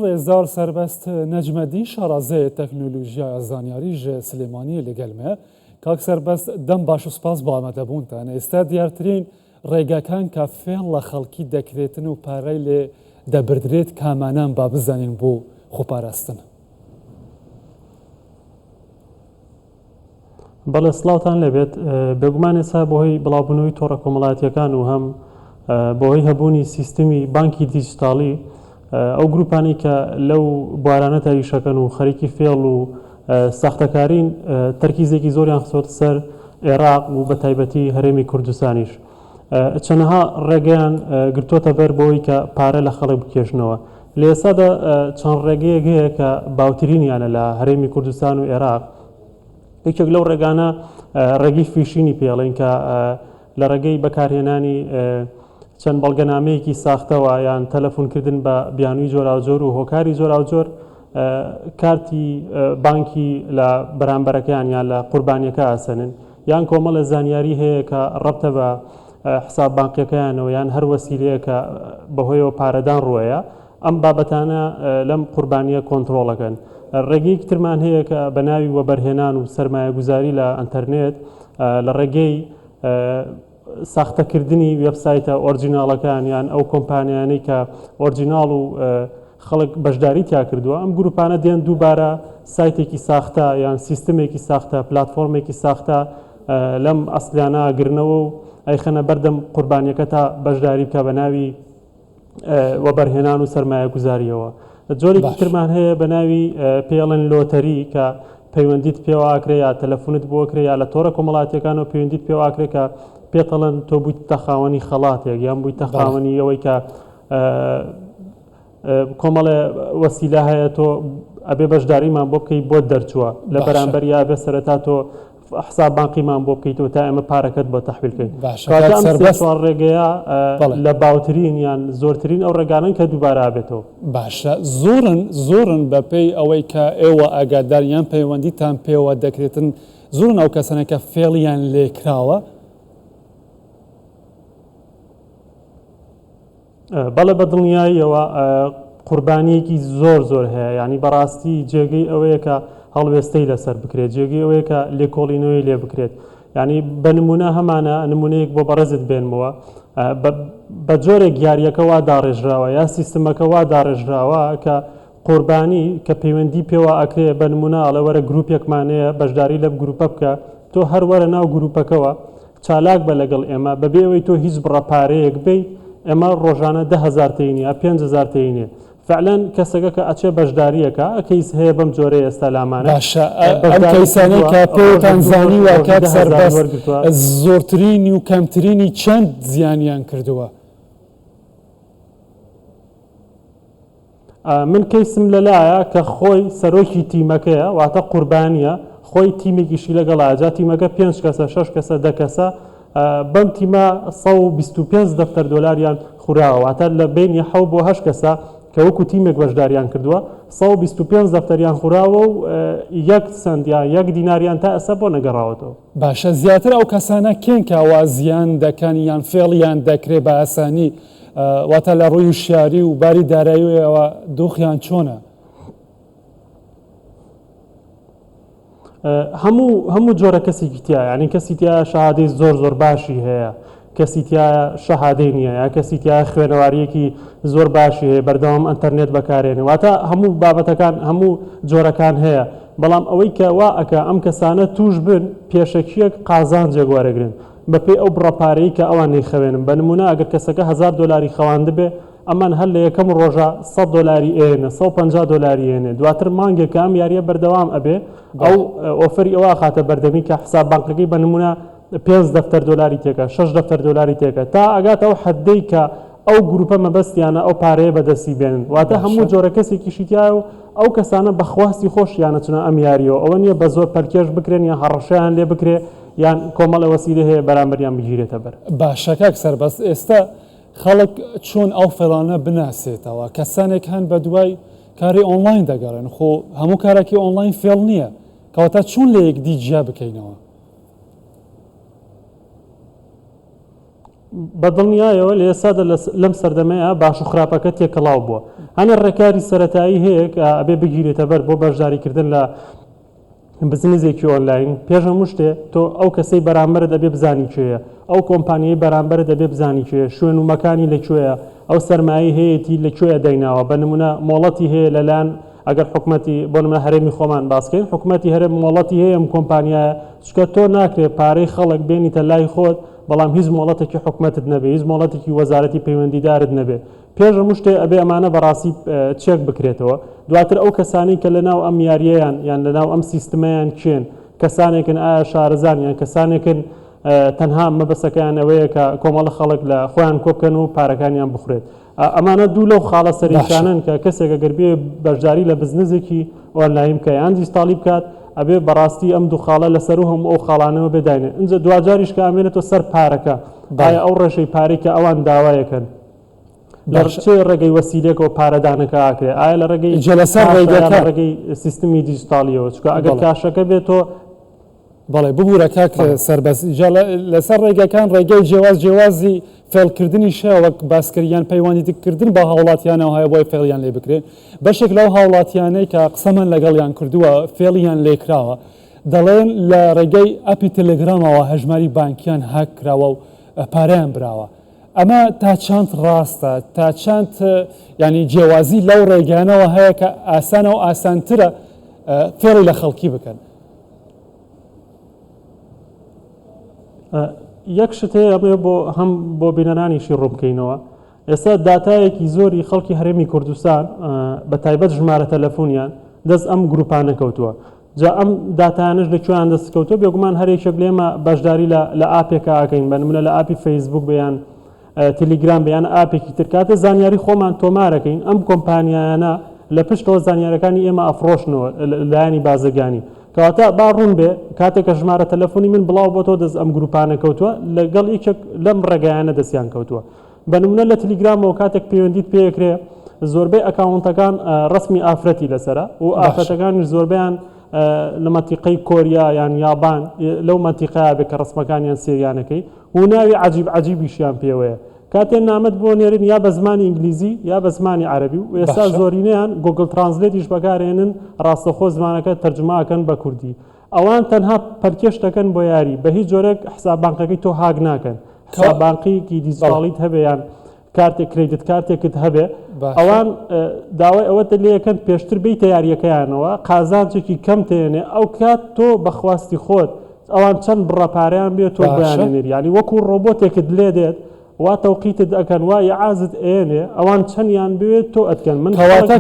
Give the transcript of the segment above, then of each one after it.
ڕێزدار سەربەست نەجمەدین شارەزای تەکنۆلۆژیای زانیاری ژ سلێمانی لەگەل مە. کاک سەربەست دەم باش و سپاس بۆ ئامادەبوونتان. ئێستا دیارترین ڕێگاکان کە فێڵ لە خەڵکی دەکرێتن و پارەی لێ دەبردرێت کامانەن با بزانین بۆ خۆپاراستن. بەڵێ سڵاوتان لێبێت بێگومان ئێستا بەهۆی بڵاوبوونەوەی تۆڕە کۆمەڵایەتیەکان و هەم بەهۆی هەبوونی سیستمی بانکی دیجیتاڵی ئەو گروپانەی کە لەو بوارانە تا ئیشەکەن و خەریکی فێڵ و ساختەکارین تەرکیزێکی زۆریان خستۆتە سەر عێراق و بە تایبەتی هەرێمی کوردستانیش چەنەها ڕێگەیان گرتووەتە بەر بۆی کە پارە لە خەڵک بکێشنەوە لە ئێستادا چەند ڕێگەیەک هەیە کە باوترینیانە لە هەرێمی کوردستان و عێراق یەکێک لەو ڕێگانە ڕێگەی فیشینی پێڵین کە لە ڕێگەی بەکارهێنانی چەند بەڵگەنامەیەکی ساختەوە یان تەلەفۆنکردن بە بیانووی جۆراوجۆر و هۆکاری جۆراوجۆر کارتی بانکی لە بەرامبەرەکەیان یان لە قوربانیەکە ئاسەنن یان کۆمەڵە زانیاری هەیە کە ڕەبتە بە حساب بانقیەکەیانەوە یان هەر وەسیلەیە کە بەهۆیەوە پارەدان ڕووەیە ئەم بابەتانە لەم قوربانیە کۆنترۆڵەکەن. ڕێگەیەکی ترمان هەیە کە بە ناوی وەبەرهێنان و سەرمایەگوزاری لە ئەنتەرنێت لە ڕێگەی ساختەکردنی وێبسایتە ئۆرجیناڵەکان یان ئەو کۆمپانیانەی کە ئۆرجیناڵ و خەڵک بەشداری تیا کردووە ئەم گروپانە دێن دووبارە سایتێکی ساختە یان سیستمێکی ساختە پلاتفۆرمێکی ساختە لەم ئەسلیانە ئەگرنەوە و ئەیخەنە بەردەم قوربانیەکە تا بەشداری بکە بە ناوی وەبەرهێنان و سەرمایەگوزاریەوە. جۆرێکی ترمان هەیە بە ناوی پێڵێن لۆتەری کە پەیوەندیت پێوە ئاکرێ یا تەلەفونت بۆ کرێ یا لە تۆڕە کۆمەڵاتیەکانەوە پەیوەندیت پێوە ئاکرێ کە پێتەڵێن تۆ بوویتە خاوەنی خەڵاتێک یان بوویتە خاوەنی ئەوەی کە کۆمەڵێ وەسیلە هەیە تۆ ئەبێ بەشداریمان بۆ بکەی بۆت دەرچووە لە بەرامبەر یا بێ سەرەتا تۆ حساب بانقیمان بۆ بکەیتەوە تا ئێمە پارەکەت بۆ تەحویل کەین. باشە کەواتە کاک ئەم سێ سەربەست چوار ڕێگەیە بەڵێ. لە باوترین یان زۆرترین ئەو ڕێگانەن کە دووبارە ئەبێتەوە. باشە زۆرن زۆرن بە پێی ئەوەی کە ئێوە ئاگادارن یان پەیوەندیتان پێوە دەکرێتن زۆرن ئەو کەسانە کە فێڵیان لێ کراوە؟ بەڵێ بە دڵنیاییەوە قوربانیەکی زۆر زۆر هەیە یعنی بەڕاستی جێگەی ئەوەیە کە هەڵوێستەی لەسەر بکرێت جێگەی ئەوەیە کە لێکۆڵینەوەی لێ بکرێت یعنی بە نمونە هەمانە نمونەیەک بۆ بەڕێزت بێنمەوە بە جۆرێک یاریەکە وا داڕێژراوە یا سیستمەکە وا داڕێژراوە کە قوربانی کە پەیوەندی پێوە ئەکرێ بە نمونە ئەڵێ وەرە گروپێکمان هەیە بەشداری لەم گروپە بکە تۆ هەر وەرە ناو گروپەکەوە چالاک بە لەگەڵ ئێمە بەبێ ئەوەی تۆ هیچ بڕە پارەیەک بەیت ئێمە ڕۆژانە 10هزار تێینێ یا 5هزار تێینێ فعلەن کەسەکە کە ئەچێ بەشداریەکە کەیس هەیە بەم جۆرەی ئێستا لامانە باشە ئەم بەشداری کەیسانەی کردووە کە ڕۆژێک پێتان دوو ڕۆژ زانیوە ڕۆژی کاک 10هزاری سەربەست وەرگرتووە. زۆرترینی و کەمترینی چەند زیانیان کردووە؟ من کەیسم لەلایە کە خۆی سەرۆکی تیمەکەیە واتە قوربانیە خۆی تیمێکیشی لەگەڵایە جا تیمەکە پێنج کەسە شەش کەسە دە کەسە بەم تیمە 125 دەفتەر دۆلاریان خوراوە واتە لە بینی حەو بۆ هەشت کەسە کە وەکو تیمێک بەشداریان کردووە 125 دەفتەریان خوراوە و یەک سەنت یا یەک دیناریان تا ئێستا بۆ نەگەڕاوەتەوە. باشە زیاتر ئەو کەسانە کێن کە وا زیان دەکەن یان فێڵیان دەکرێ بە ئاسانی واتە لە ڕووی وشیاری و باری داراییەوە دۆخیان چۆنە؟ هەموو هەموو جۆرە کەسێکی تیا یعنی کەسی تیا شەهادەی زۆر زۆر باشی هەیە کەسی تیا شەهادەی نییە یا کەسی تیا خوێنەواریەکی زۆر باشی هەیە بەردەوام ئەتەرنێت بەکارێنێ واتە هەموو بابەتەکان هەموو جۆرەکان هەیە بەڵام ئەوەی کە وا ئەکا ئەم کەسانە توش بن پێشەکیەک قازانجێک وەرەگرن بەپێی ئەو بڕە پارەی کە ئەوان نەیخەوێنن بە نمونە ئەگەر کەسەکە هەزار دۆلاری خەواندبێ ئەمان هەر لە یەکەم ڕۆژا 100 دۆلاری ئێنە 150 دۆلاری ئێنێ دواتر مانگێک کە ئەم یاریە بەردەوام ئەبێ ئەو ئۆفەری ئەوە ئەخاتە بەردەمی کە حساب بانقەکەی بە نمونە پێنج دەفتەر دۆلاری تێکە شەش دەفتەر دۆلاری تێکە تا ئەگاتە ئەو حەدەی کە ئەو گروپە مەبەستیانە ئەو پارەیە بەدەستی بێنن واتە هەموو جۆرە کەسێکیشی تیایە و ئەو کەسانە بە خواستی خۆشیان ئەچنە ئەم یاریەوە ئەوە نییە بە زۆر پەلکێش بکرێن یان هەڕەشەیان لێ بکرێ یان کۆمەڵێ وەسیلە هەیە بەرامبەریان بگیرێتە بەر. باشە کاک سەربەست ئێستا خەڵک چۆن ئەو فێڵانە بناسێتەوە کەسانێک هەن بەدوای کاری ئۆنڵاین دەگەڕێن خۆ هەموو کارێکی ئۆنڵاین فێڵ نییە کەواتە چۆن لە یەکدی جیا بکەینەوە؟ بە دڵنیایەوە لە ئێستادا لەم سەردەمەیا باش و خراپەکە تێکەڵاو بووە. هەنێ ڕێکاری سەرەتایی هەیە کە ئەبێ بگیرێتە بەر بۆ بەشداریکردن لە بزنزێکی ئۆنلاین. پێش هەموو شتێ تۆ ئەو کەسەی بەرامبەرت ئەبێ بزانی کێیە، ئەو کۆمپانیای بەرامبەرت ئەبێ بزانی کێیە، شوێن و مەکانی لە کوێیە، ئەو سەرمایەی هەیەتی لە کوێیە دایناوە، بە نمونە مۆڵەتی هەیە لەلایەن ئەگەر حکومەتی بۆ نمونە هەرێمی خۆمان باس کەین حکومەتی هەرێم مۆڵەتی هەیە ئەم کۆمپانیایە، چونکە تۆ ناکرێ پارەی خەڵک بێنیتە لای خۆت بەڵام هیچ مۆڵەتێکی حکومەتت نەبێ، هیچ مۆڵەتێکی وەزارەتی پەیوەندیدارت نەبێ. پێش هەموو شتێ ئەبێ ئەمانە بەڕاستی چێک بکرێتەوە. دواتر ئەو کەسانەی کە لەناو ئەم یارییەیان یان لەناو ئەم سیستمەیان کێن، کەسانێکن ئایا شارەزان یان کەسانێکن تەنها مەبەسەکەیان ئەوەیە کە کۆمەڵە خەڵک لە خۆیان کۆبکەن و پارەکانیان بخورێت. ئەمانە دوو لەو خاڵە سەرەکیانەن کە کەسێک ئەگەر بێ بەشداری لە بزنزێکی ئۆنلاین بکە یان دیجیتاڵی بکات ئەبێ بەڕاستی ئەم دوو خاڵە لەسەر و هەموو ئەو خاڵانەوە بێ داینێ. ئینجا دواجاریش کە ئەمێنێتەوە سەر پارەکە، ئایا ئەو ڕێژەی پارەی کە ئەوان داوایەکەن لە چ ڕێگەی وەسیلێکەوە پارەدانەکە ئاکرێ، ئایا لە ڕێگەی لەسەر ڕێگەکە ڕێگەی سیستمی دیجیتاڵیەوە، چونکە ئەگەر کاشەکە بێت تۆ بەڵێ ببورە کاک سەربەست جا لەسەر ڕێگەکان ڕێگەی جێواز جێوازی فێڵکردنیش هەیە وەک باسکرد یان پەیوەندیکردن بە هاوڵاتیانەوە هەیە بۆی فێڵیان لێ بکرێن بەشێک لەو هاوڵاتیانەی کە قسەمان لەگەڵیان کردووە فێڵیان لێکراوە دەڵێن لە ڕێگەی ئەپی تەلەگرامەوە هەژماری بانکیان هاک کراوە و پارەیان براوە ئەمە تا چەند ڕاستە تا چەند ینی جیاوازی لەو ڕێگانەوە هەیە کە ئاسانە و ئاسانترە فێڵی لە خەڵکی بکەن یەک شت هەیە ئەمەوێ بۆ هەم بۆ بینەرانیشی ڕوون بکەینەوە ئێستا داتایەکی زۆری خەڵکی هەرێمی کوردستان بە تایبەت ژمارە تەلەفۆنیان دەست ئەم گروپانە کەوتووە جا ئەم داتایانش لە کوێیان دەست کەوتووە بێگومان هەر یەکێک لێمە بەشداری لە لە ئاپێکا ئەکەین بە نمونە لە ئاپی فەیسبوک بێ یان تلیگرام بێ یان ئاپێکی تر کاتێ زانیاری خۆمان تۆمارەکەین ئەم کۆمپانیایانە لە پشتەوە زانیارەکانی ئێمە ئەفرۆشنەوە لایەنی بازرگانی کەواتە با ڕوون بێ کاتێک کە ژمارە تەلەفۆنی من بڵاو بۆتەوە دەست ئەم گروپانە کەوتووە لەگەڵ یەکێک لەم ڕێگایانە دەستیان کەوتووە بە نمونە لە تلیگرامەوە کاتێک پەیوەندیت پێکرێ زۆربەی ئەکاونتەکان ڕسمی ئافرەتی لەسرە و ئافرەتەکانیش زۆربیان لە مەتیقەی کۆریا یان یابان لەو مەتیقەیە بێ کە ڕسمەکانیان سێریانەکەی و ناوی عەجیب عەجیبیشیان پێوەیە کاتێ نامەت بۆ نێرن یا بە زمانی ئینگلیزی یا بە زمانی عەرەبی و ئێستا باشە. زۆرینەیان گوگل ترانزلێتیش بەکارێنن ڕاستەخۆ زمانەکە تەرجومە ئەکەن بە کوردی ئەوان تەنها پەلکێش دەکەن بۆ یاری بە هیچ جۆرێک حساب بانقەکەی تۆ هاک ناکەن حساب بانقیکی دیجیتاڵیت هەبێ یان کارتێک credit کارتێکت هەبێ ئەوان داوای ئەوەتە لێکەن پێشتر بیتە یاریەکەیانەوە قازانجێکی کەم تێنێ ئەو کات تۆ بەخواستی خۆت ئەوان چەند بڕە پارەیان بێت تۆ بۆیان نێری یانی وەکو ڕۆبۆتێکت لێ دێت وا تەوقیتت ئەکەن وا یعازت ئێنێ ئەوان چەندیان بوێت تۆ ئەتکەن من کەواتە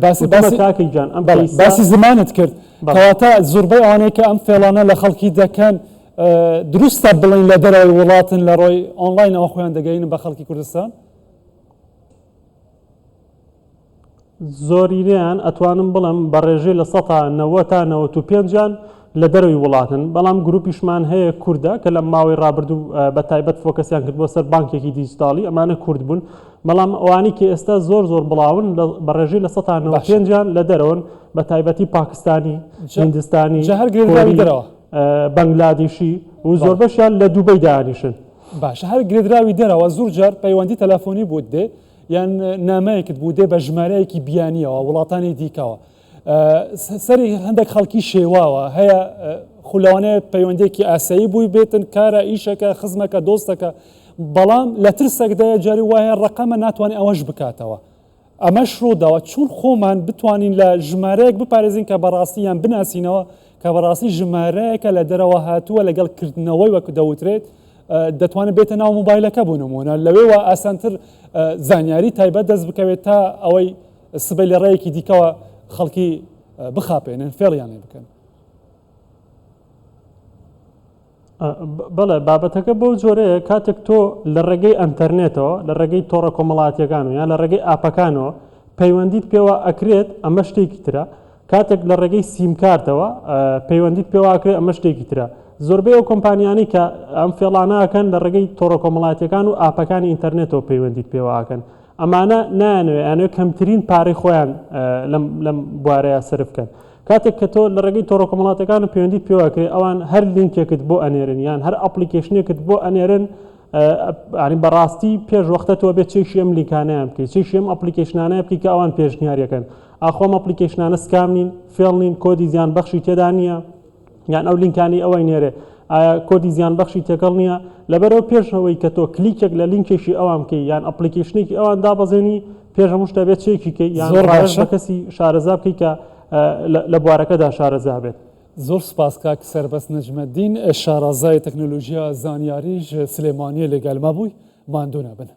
باسی باسی کاکە گیان ئەم باسی زمانت کرد کەواتە زۆربەی ئەوانەی کە ئەم فێڵانە لە خەڵکی دەکەن دروستە بڵین لە دەرەوەی وڵاتن لە ڕۆی ئۆنلاینەوە خۆیان دەگەینن بە خەڵکی کوردستان؟ زۆرینەیان ئەتوانم بڵێم بە ڕێژەی 90% تا 95یان لە دەرەوەی وڵاتن، بەڵام گروپیشمان هەیە کوردە کە لە ماوەی ڕابردوو بە تایبەت فۆکەسیان کرد بۆ سەر بانکێکی دیجیتاڵی، ئەمانە کورد بوون، بەڵام ئەوانەی کە ئێستا زۆر زۆر بڵاون بە ڕێژەی 95%یان لە دەرەوەن، بە تایبەتی پاکستانی، هیندستانی، کۆری، بەنگلادیشی و زۆربەشیان لە دوبەی دانیشن. باشە هەر گرێدراوی دەرەوە زۆر جار پەیوەندی تەلەفۆنی بۆت دێ یان نامەیەکت بۆ دێ بە ژمارەیەکی بیانیەوە وڵاتانی دیکەوە سەری هەندێک خەڵکی شێواوە هەیە خو لەوانەیە پەیوەندێکی ئاسایی بووی بێتن کارە ئیشەکە خزمەکە دۆستەکە بەڵام لە ترسێکدایە جاری وایە ڕقەمە ناتوانێت ئەوەش بکاتەوە ئەمەش ڕووداوە چون خۆمان بتوانین لە ژمارەیەک بپارێزین کە بەڕاستی یان بناسینەوە کە بەڕاستی ژمارەیەکە لە دەرەوە هاتووە لەگەڵ کردنەوەی وەک دەوترێت دەتوانێت بێتە ناو مۆبایلەکە بۆ نمونە لەوێوە ئاسانتر زانیاری تایبەت دەست بکەوێت تا ئەوەی سبەی لە ڕێیەکی دیکەوە خەڵکی بخاپێنن فێڵیان لێ بکەن. بەڵێ بابەتەکە بەو جۆرەیە کاتێک تۆ لە ڕێگەی ئەتەرنێتەوە لە ڕێگەی تۆڕە کۆمەڵاتیەکان و یان لە ڕێگەی ئاپەکانەوە پەیوەندیت پێوە ئەکرێت ئەمە شتێکی ترە کاتێک لە ڕێگەی سیمکارتەوە پەیوەندیت پێوە ئەکرێت ئەمە شتێکی ترە زۆربەی ئەو کۆمپانیانەی کە ئەم فێڵانە ئەکەن لە ڕێگەی تۆڕە کۆمەڵاتیەکان و ئاپەکانی ئینتەرنێتەوە پەیوەندیت پێوە ئەکەن ئەمانە نایانەوێت ئەیانەوێت کەمترین پارەی خۆیان لەم لەم بوارەیە سەرف بکەن. کاتێک کە تۆ لە ڕێگەی تۆڕە کۆمەڵاتەکان و پەیوەندیت پێوە ئەکرێ ئەوان هەر لینکێکت بۆ ئەنێرن یان هەر application ێکت بۆ ئەنێرن ینی بەڕاستی پێش وەختە تۆ بێت چێکی ئەم لینکانیان بکەیت چێکی ئەم application انە بکەیت کە ئەوان پێشنیارەکەن ئاخۆ ئەم application انە scam نین فێڵ نین کۆدی زیان بەخشی تێدا نییە یان ئەو لینکانی ئەوەی نێرێ ئایا کۆدی زیان بەخشی تێکەڵ نییە لەبەرەوە پێش ئەوەی کە تۆ کلیکێک لە لینکێکی ئەوان بکەی یان application ێکی ئەوان دابەزێنی پێش هەموو شتە بێت چێکی کەی یان زۆر ڕاوێژ باشە. بە کەسی شارەزا بکەی کە لە بوارەکەدا شارەزا بێت. زۆر سپاس کاک سەربەست نەجمەدین شارەزای تەکنۆلۆژیا زانیاریش سلێمانیە لەگەل مە بووی ماندوو نەبن.